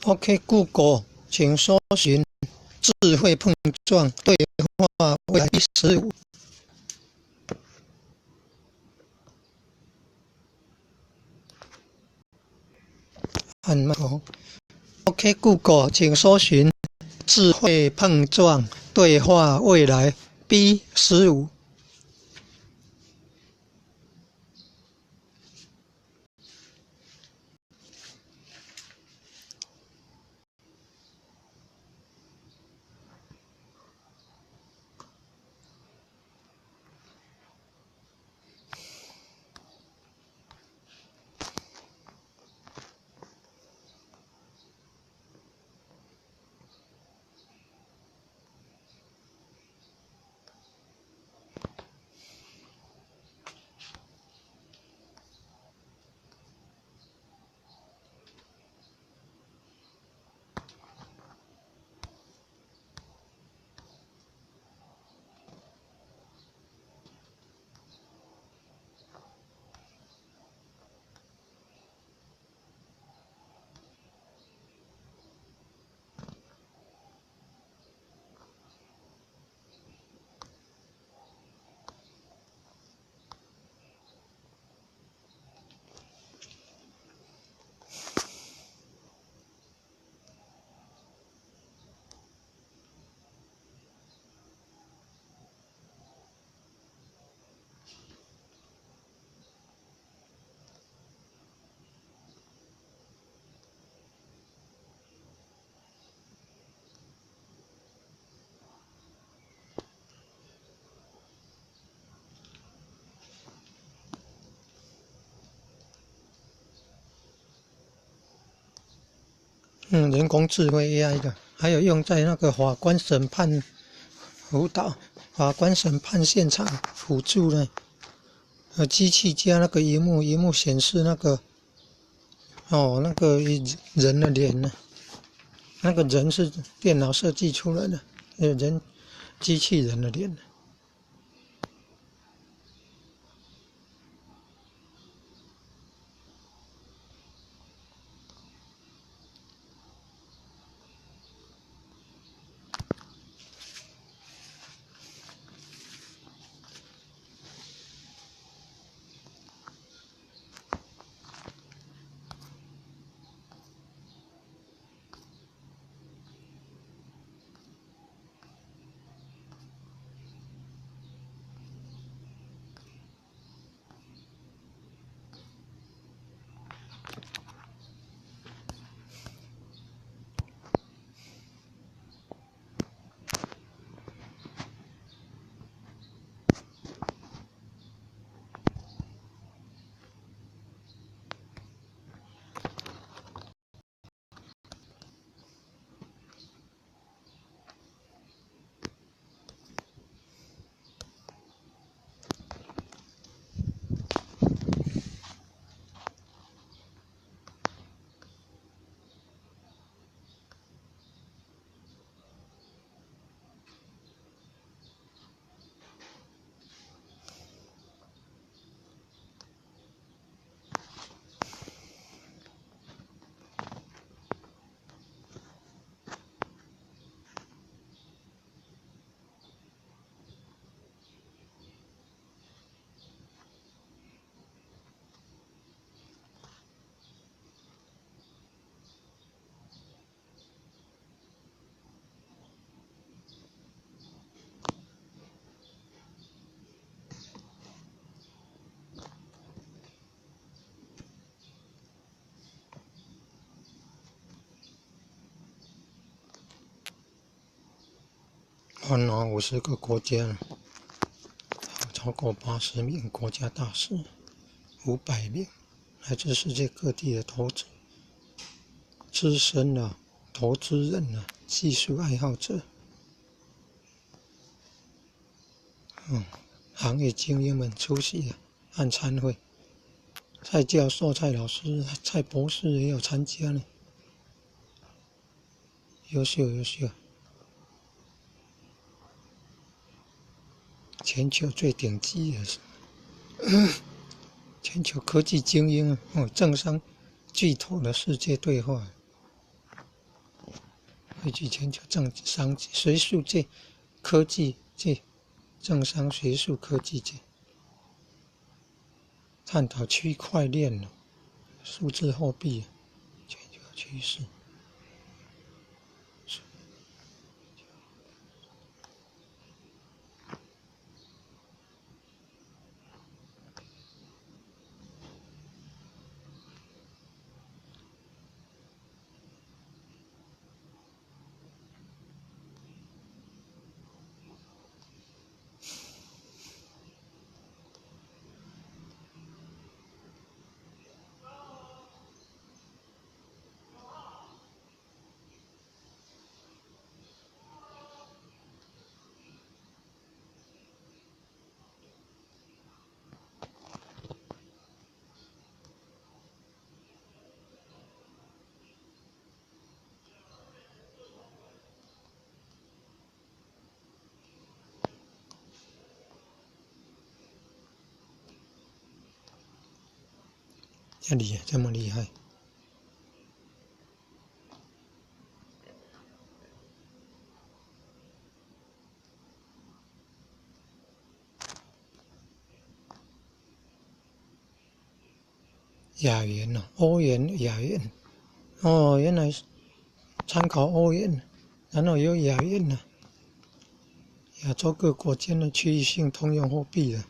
OK Google，請搜尋智慧碰撞對話未來 B 15。按麥克。OK Google，請搜尋智慧碰撞對話未來 B 15。人工智慧 AI 的，還有用在那個法官審判輔導、法官審判現場輔助呢。機器加那個螢幕，螢幕顯示那個，哦，那個人的臉呢？那個人是電腦設計出來的，人機器人的臉。换了50个国家，超過80名國家大使，500名來自世界各地的投資資深的投資人啊，技術愛好者，行業精英們出席和參會，蔡教授、蔡老師、蔡博士也有參加呢，優秀優秀。全球最頂級的全球科技精英哦，政商巨頭的世界對話。汇聚全球政商学术界、科技界、政商学术科技界，探讨区块链、数字货币全球趋势。這厲害，這麼厲害！亞元哦，歐元、亞元，哦，原來參考歐元，然後有亞元呢，亞洲各國間的區域性通用貨幣啊。